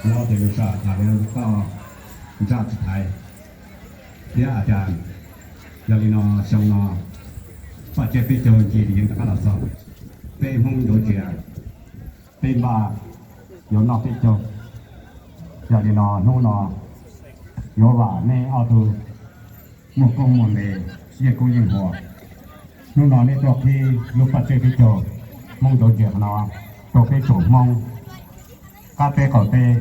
Nyob tes lus sam tham li koj ntsaj tsis thaiv thiab a cas. Yog li no xyoo no paj tseb peb caug ncig li yeej rov qab los txog, peb Hmoob Ntsuav Ntsia, peb npaj yuav noj peb caug. Yog li no hnub no yuav vam neb ob tug muaj koob muaj npe, yeej koob yeej huam. Hnub no neb tuaj qhib lub paj tseb peb caug Hmoob Ntsuav Ntsia no rau peb tsoom Hmoob qab teb qaum teb,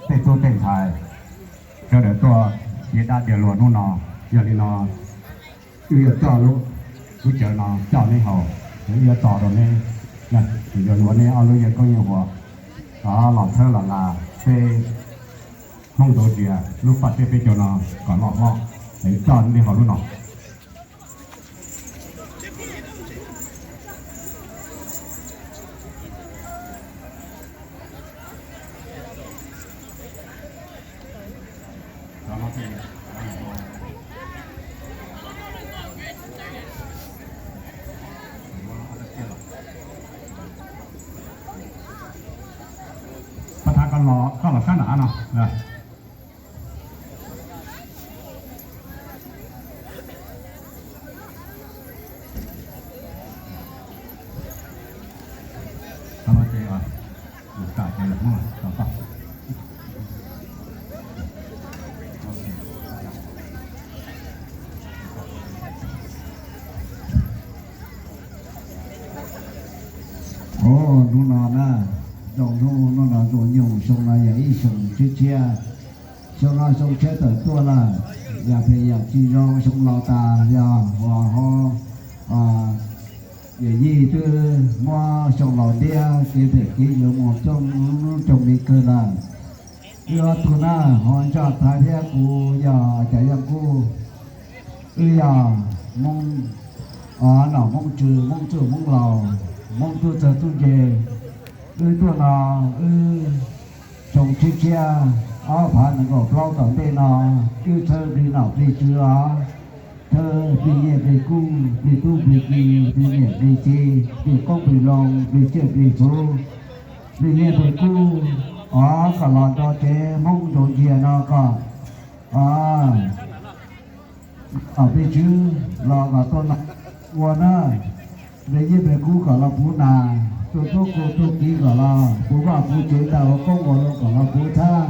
tej tub tej ntxhais sawv daws tuaj diav dab diav luag hnub no. Yog li no wb yuav coj lub, lub cawv no coj neb haus, wb yuav tso rau neb, yuav yuav neb ob lub yeej koob yeej huam los txhawb los las peb Hmoob Ntsuav Ntsia lub paj tseb peb caug no kom loj hlob, es coj neb haus lub no. Pab thab koj los sab nram no. Hnub no na, zoo hnub no zoo nyoog, xyoo no yog ib xyoo tshiab tshiab. Xyoo no xyoo tshiab tawm tuaj lawm, yam phem yam tsis zoo xyoo laus tas yog uas ho yawm yij twb muab xyoo laus ntiab kev phem kev yuav mus coob coob li kawg lawm. Wb ob tug na, ho ntsaj thaiv thiab kuv yog Cas Yaj Kub. Wb yog Hmoob, nom Hmoob Tswv, Hmoob txwj Hmoob laus, Hmoob tub txawg tub ntse. Wb tuaj no, wb xyoo tshiab tshiab ob phav nees nkaum plaub tom ntej no, wb txhawb plig nom plig tswv os, txhawb plig nyiaj plig kub, plig tub plig ki, plig niam plig txiv, plig qoob plig loo, plig tsiaj plig txhu, plig nyiaj plig kub os, kom los rau tsev Hmoob Ntsuav Ntsia no kom, o, plig tswv los kom tuaj ua na, plig nyiaj plig kub kom los puv nas, tus tub tus kiv kom los puv vaj puv tsev, tus ua koob ua loo kom los puv thab,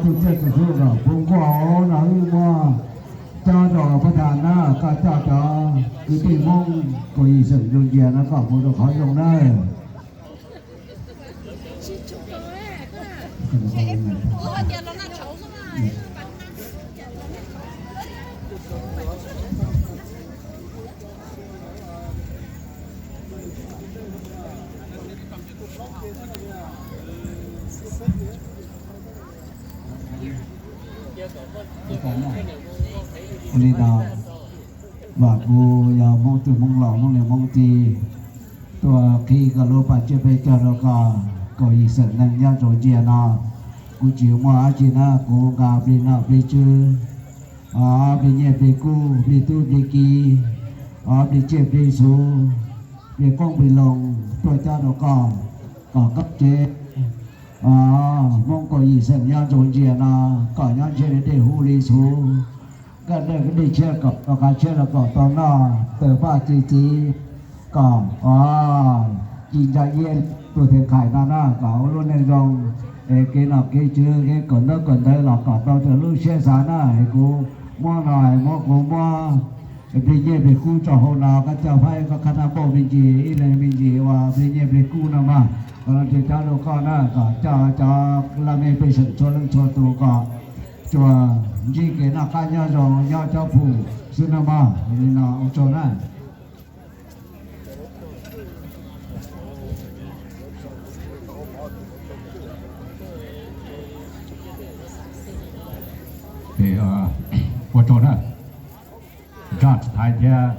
tus tsiaj tus txhu kom puv nkuaj. No wb muab coj rau pab thab na, koj coj cov kwv tij Hmoob kaum yim xeem Ntsuav Ntsia no kom mus rau qhov zoo na. Ua li no, vam kuv yog Hmoob txwj Hmoob laus, Hmoob niam Hmoob txiv tuaj qhib koj lub paj tseb peb caug rau koj kaum yim xeem neeg nyob Ntsuav Ntsia no. Kuv tsis muaj dab tsi na, kuv nqa plig nom plig tswv, plig nyiaj plig kub, plig tub plig ki, plig tsiaj plig txhu, plig qoob plig loo tuaj cob rau koj, kom koj tsev Hmoob kaum yim xeem nyob Ntsuav Ntsia no kom nyob ntshe li dej huv li txhu, kaj dej dej tshiab kom tau qab tshiab los kom tau noj, tawm paj txi txiv kom ci ntsa iab tus thiaj qhais no na, kom ua lub neej zoo, es kev nom kev tswv kev kawm ntaub kawm ntawv los kom tau raws lub siab xav na. Es kuv muab no, muab kuv muab plig nyiaj plig kub tso hauv no, koj coj faib koj khab nab npauj me ntsis, ib leeg me ntsis ua plig nyiaj plig kub no mas, kom los tsev cob rau koj na, kom coj cov laj mej pej xeem txhua leej txhua tus kom tsuas ntsib kev noj qab nyob zoo nyob cob pum xwb no mas. Li no ua tsaug na. Ua tsaug na. Ntsaj thaiv thiab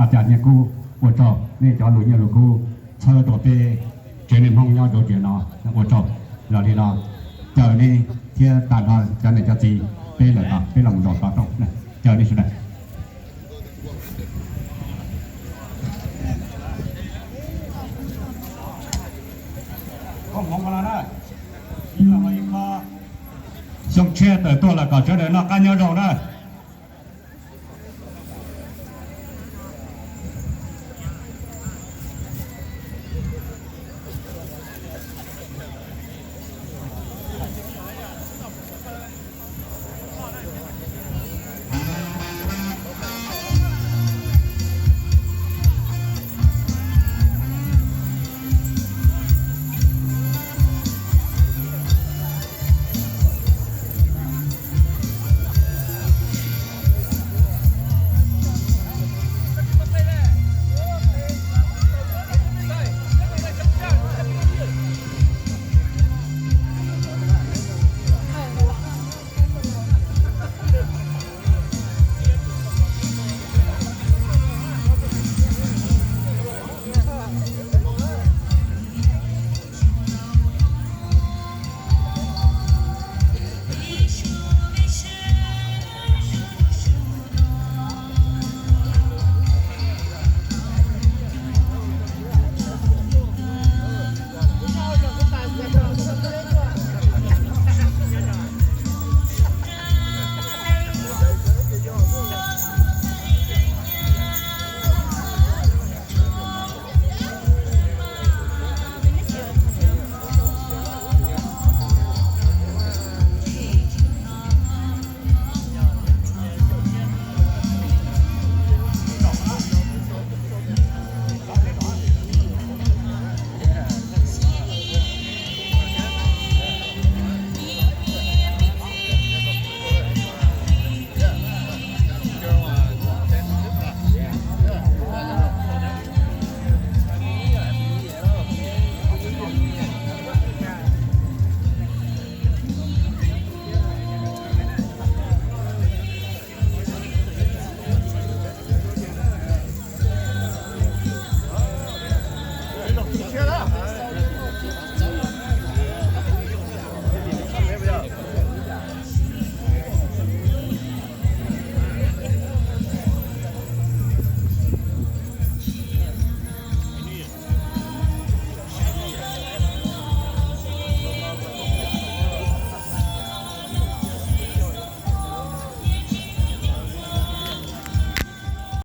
a cas nyiaj kub, ua tsaug nej cov lus nyiaj lus kub txhawb rau peb tsev neeg Hmoob nyob Ntsuav Ntsia no, ua tsaug. Yog li no caw nej thiab tag nrho cov niam cov txiv peb lawm os, peb los mus zov tod rau, caw nej sawv daws. Koob hmoov ko no na, ib los ib khob xyoo tshiab tawm tuaj los kom sawv daws noj qab nyob zoo na.